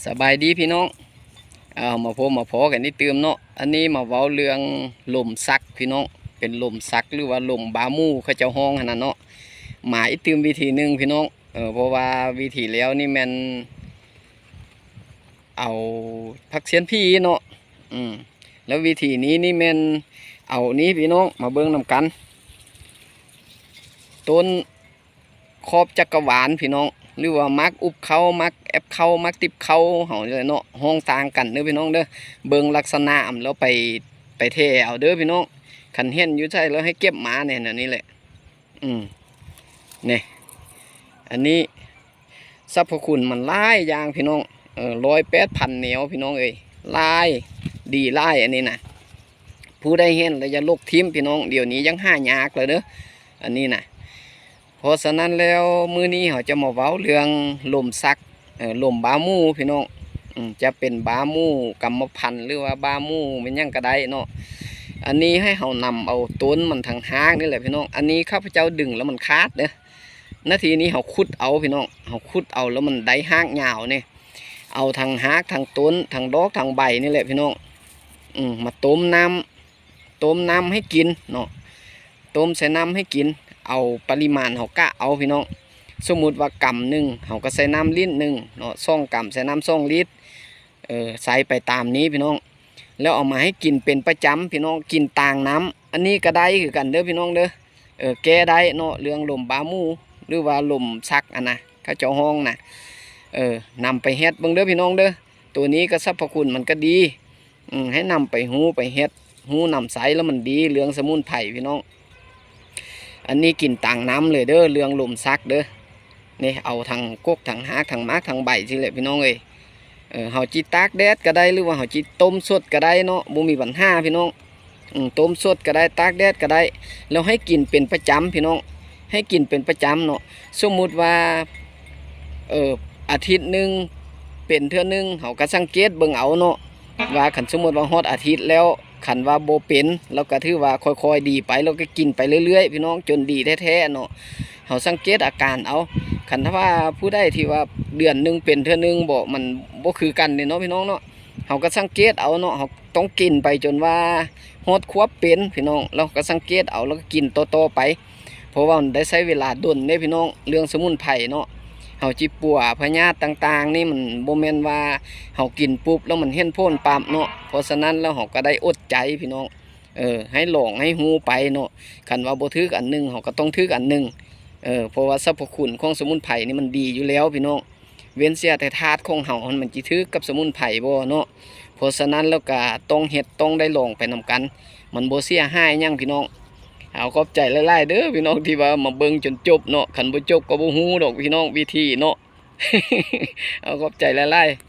ສະບາຍດີພີ່ນ້ອງ ເອົາ ມາພົບມາພໍ້ກັນອີກຕື່ມເນາະ. ອັນນີ້ມາເວົ້າເລື່ອງລົມສັກພີ່ນ້ອງ, ເປັນລົມສັກ ຫຼືວ່າລົມບາໝູ່ເຂົາເຈົ້າຮ້ອງຫັ້ນນະເນາະ. ມາອີກຕື່ມວິທີໜຶ່ງພີ່ນ້ອງ, ເອີ ເພາະວ່າວິທີແລ້ວນີ້ແມ່ນເອົາຜັກຊຽນຜີເນາະ, ອືມ ແລ້ວວິທີນີ້ນີ້ແມ່ນເອົານີ້ພີ່ນ້ອງ ມາເບິ່ງນຳກັນ ຕົ້ນ ຂອບຈັກກະວານພີ່ນ້ອງ ຫຼືວ່າໝາກອຸບເຂົ້າ ໝາກແອບເຂົ້າ ໝາກຕິບເຂົ້າເຮົານີ້ແຫຼະເນາະ, ຮ້ອງຕ່າງກັນເດີພີ່ນ້ອງເດີ. ເບິ່ງລັກສະນະອຳແລ້ວໄປ ໄປແທ້ເອົາເດີພີ່ນ້ອງ. ຄັນເຫັນຢູ່ໃສແລ້ວໃຫ້ເກັບມາແນ່ ແນວນີ້ແຫຼະ. ອືມ ນີ້ ອັນນີ້ສັບພະຄຸນມັນຫຼາຍຢ່າງພີ່ນ້ອງ, ເອີ ຮ້ອຍແປດພັນແນວພີ່ນ້ອງເອີຍ, ຫຼາຍ ດີຫຼາຍອັນນີ້ນະ. ຜູ້ໃດເຫັນແລ້ວຢ່າລົກຖິ້ມພີ່ນ້ອງ, ດຽວນີ້ຍັງຫາຍາກແລ້ວເດີ ອັນນີ້ນະ. ເພາະສະນັ້ນແລ້ວ ມື້ນີ້ເຮົາຈະມາເວົ້າເລື່ອງລົມສັກ ເອີ ລົມບາໝູ່ພີ່ນ້ອງ, ອືມ ຈະເປັນບາໝູ່ກຳມະພັນ ຫຼືວ່າບາໝູ່ແມ່ນຫຍັງກໍໄດ້ເນາະ. ອັນນີ້ໃຫ້ເຮົານຳເອົາຕົ້ນມັນທັງຮາກນີ້ແຫຼະພີ່ນ້ອງ. ອັນນີ້ຂ້າພະເຈົ້າດຶງແລ້ວມັນຂາດເດີ, ນາທີນີ້ເຮົາຂຸດເອົາພີ່ນ້ອງ, ເຮົາຂຸດເອົາແລ້ວມັນໄດ້ຮາກຍາວນີ້, ເອົາທັງຮາກ ທັງຕົ້ນ ທັງດອກ ທັງໃບນີ້ແຫຼະພີ່ນ້ອງ, ອືມ ມາຕົ້ມນ້ຳ ຕົ້ມນ້ຳໃຫ້ກິນເນາະ, ຕົ້ມໃສ່ນ້ຳໃຫ້ກິນ. ເອົາປະລິມານເຮົາກະເອົາພີ່ນ້ອງ, ສົມມຸດວ່າກຳໜຶ່ງ ເຮົາກໍໃສ່ນ້ຳລິດໜຶ່ງເນາະ, ສອງກຳໃສ່ນ້ຳສອງລິດ, ເອີ ໃສ່ໄປຕາມນີ້ພີ່ນ້ອງ. ແລ້ວເອົາມາໃຫ້ກິນເປັນປະຈຳພີ່ນ້ອງ, ກິນຕ່າງນ້ຳ. ອັນນີ້ກໍໄດ້ຄືກັນເດີພີ່ນ້ອງເດີ, ເອີ ແກ້ໄດ້ເນາະ ເລື່ອງລົມບາໝູ່ ຫຼືວ່າລົມສັກຫັ້ນນະ ເຂົາເຈົ້າຮ້ອງນະ. ເອີ ນຳໄປເຮັດເບິ່ງເດີພີ່ນ້ອງເດີ, ໂຕນີ້ກໍສັບພະຄຸນມັນກໍດີ. ອືມ ໃຫ້ນຳໄປຮູ້ໄປເຮັດ ຮູ້ນຳໃຊ້ແລ້ວມັນດີເລື່ອງສະໝຸນໄພພີ່ນ້ອງ. ອັນນີ້ກິນຕ່າງນ້ຳເລີຍເດີ ເລື່ອງລົມສັກເດີ. ນີ້ເອົາທັງກົກທັງຮາກທັງໝາກທັງໃບຊີ້ແຫຼະພີ່ນ້ອງເອີຍ. ເອີ ເຮົາຈິຕາກແດດກໍໄດ້ ຫຼືວ່າເຮົາຈິຕົ້ມສົດກໍໄດ້ເນາະ, ບໍ່ມີບັນຫາພີ່ນ້ອງ. ອືມ ຕົ້ມສົດກໍໄດ້ ຕາກແດດກໍໄດ້, ແລ້ວໃຫ້ກິນເປັນປະຈຳພີ່ນ້ອງ, ໃຫ້ກິນເປັນປະຈຳເນາະ. ສົມມຸດວ່າ ເອີ ອາທິດໜຶ່ງເປັນເທື່ອໜຶ່ງ ເຮົາກໍສັງເກດເບິ່ງເອົາເນາະ ວ່າຄັນສົມມຸດວ່າຮອດອາທິດແລ້ວ ຄັນວ່າບໍ່ເປັນ ລາວກໍຖືວ່າຄ່ອຍໆດີໄປ, ລາວກໍກິນໄປເລື້ອຍໆ ພີ່ນ້ອງ ຈົນດີແທ້ໆເນາະ. ເຮົາສັງເກດອາການເອົາ, ຄັນຖ້າວ່າຜູ້ໃດທີ່ວ່າເດືອນໜຶ່ງເປັນເທື່ອໜຶ່ງບໍ ມັນບໍ່ຄືກັນເດ້ເນາະ ພີ່ນ້ອງເນາະ. ເຮົາກໍສັງເກດເອົາເນາະ, ເຮົາຕ້ອງກິນໄປຈົນວ່າຮອດຄວບເປັນ ພີ່ນ້ອງ, ແລ້ວເຮົາກໍສັງເກດເອົາ ແລ້ວກໍກິນຕໍ່ໆໄປ. ເພາະວ່າມັນໄດ້ໃຊ້ເວລາດົນເດ້ພີ່ນ້ອງ ເລື່ອງສະໝຸນໄພເນາະ. ເຮົາຈິປົວພະຍາດຕ່າງໆນີ້ ມັນບໍ່ແມ່ນວ່າເຮົາກິນປຸບແລ້ວມັນເຫັນຜົນປັບເນາະ. ເພາະສະນັ້ນແລ້ວເຮົາກໍໄດ້ອົດໃຈພີ່ນ້ອງ, ເອີ ໃຫ້ລອງໃຫ້ຮູ້ໄປເນາະ. ຄັນວ່າບໍ່ຖືກອັນໜຶ່ງ ເຮົາກໍຕ້ອງຖືກອັນໜຶ່ງ, ເອີ ເພາະວ່າສັບພະຄຸນຂອງສະໝຸນໄພນີ້ມັນດີຢູ່ແລ້ວພີ່ນ້ອງ. ເວັ້ນເສຍແຕ່ທາດຂອງເຮົາຫັ້ນ ມັນຊິຖືກກັບສະໝຸນໄພບໍ່ເນາະ. ເພາະສະນັ້ນແລ້ວກະຕ້ອງເຮັດ ຕ້ອງໄດ້ລອງໄປນຳກັນ, ມັນບໍ່ເສຍຫາຍຫຍັງພີ່ນ້ອງ. ເອົາ ຂອບໃຈຫຼາຍໆເດີພີ່ນ້ອງ ທີ່ວ່າມາເບິ່ງຈົນຈົບເນາະ, ຄັນບໍ່ຈົບກໍບໍ່ຮູ້ດອກພີ່ນ້ອງ ວິທີເນາະ. ເອົາ ຂອບໃຈຫຼາຍໆ.